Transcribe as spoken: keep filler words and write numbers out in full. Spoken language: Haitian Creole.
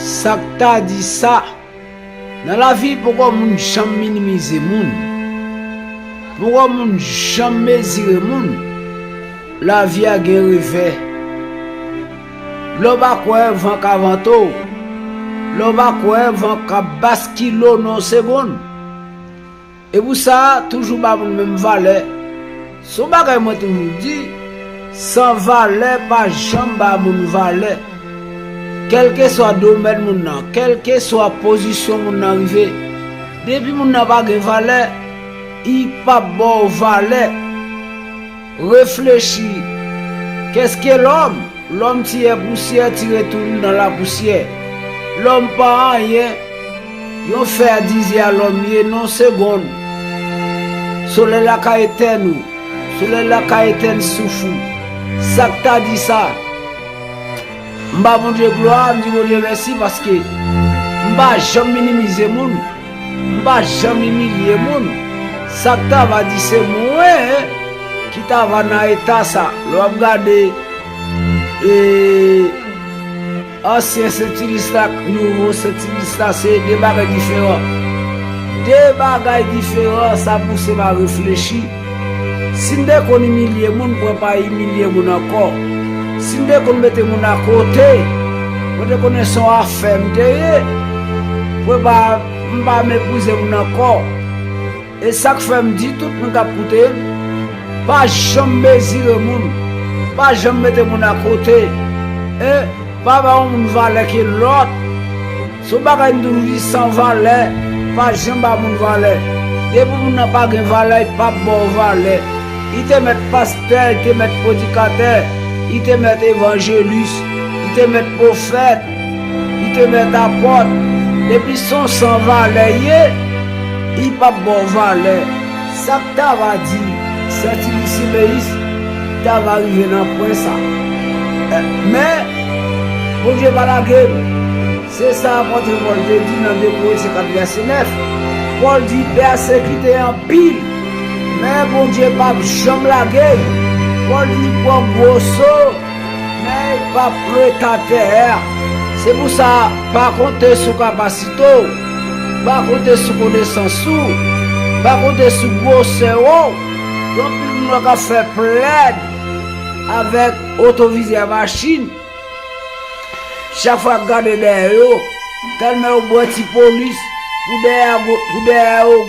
Sa k ta di sa? Nan lavi, poko moun janm minimize moun. Poko moun janm mezire moun. Lavi a gen revè. Lè w pa kwè, van ka vante w. Lè w pa kwè, van ka baskile w nan yon segonn. E pou sa, toujou ba moun menm valè. Se yon bagay mwen toujou di, san valè pa janm ba moun valè. Kèlkeswa domèn moun nan, kèlkeswa pozisyon moun nan rive, depi moun nan pa gen valè, li p ap ba w valè. Reflechi. Qu'est-ce que l'homme? Lòm ti è pousyè, tire tou l nan lapousyè. Lòm pa anyen. Yon fè a dize a lòm ye nan segonn. Solèy la ka etèn ou. Solèy la ka etèn souf ou. Sa k ta di sa? M ba Bondye glwa, m di Bondye mèsi paske m pa janm minimize moun. M pa janm imilye moun. Sa k ta va di se mwen ki ta va nan eta sa. Lè w ap gade e, ansyen sentilis la ak nouvo sentilis la, se de bagay diferan. De bagay diferan, sa pouse m a reflechi. Si m te konn imilye moun, mwen pa imilye moun ankò. Si m te konn mete moun akote, mwen te konnen se yon afè m te ye. Mwen pa, m pa meprize moun ankò. E sa k fè m di tout moun k ap koute m, pa janm mezire moun, pa janm mete moun akote. E pa ba yon moun valè ke lòt. Se yon bagay m toujou di, san valè, pa janm ba moun valè. Depi moun nan pa gen valè, li p ap ba w valè. Li te mèt pastè, li te mèt predikatè, li te mèt evanjelis, li te mèt pwofèt, li te mèt apòt. Depi se yon san valè ye, li p ap ba w valè. Sa k ta va di, Sètilis Simeyis ta va rive nan pwen sa. Eh, men, Bondye pa lage m. Se sa apot Pòl te di nan de Korentyen kat vèsè nèf. Pòl di, pèsekite anpil, men Bondye p ap janm lage l. Pòl di, pran gwo so, men l p ap ret atè a. Se pou sa, pa konte sou kapasite w, pa konte sou konesans ou, pa konte sou gwosè w. Gen anpil moun k ap fè plèd avèk otovizè machin. Chak fwa y ap gade dèyè yo, tèlman yo bwè ti polis, pou dèyè a gwo-, pou dèyè a yo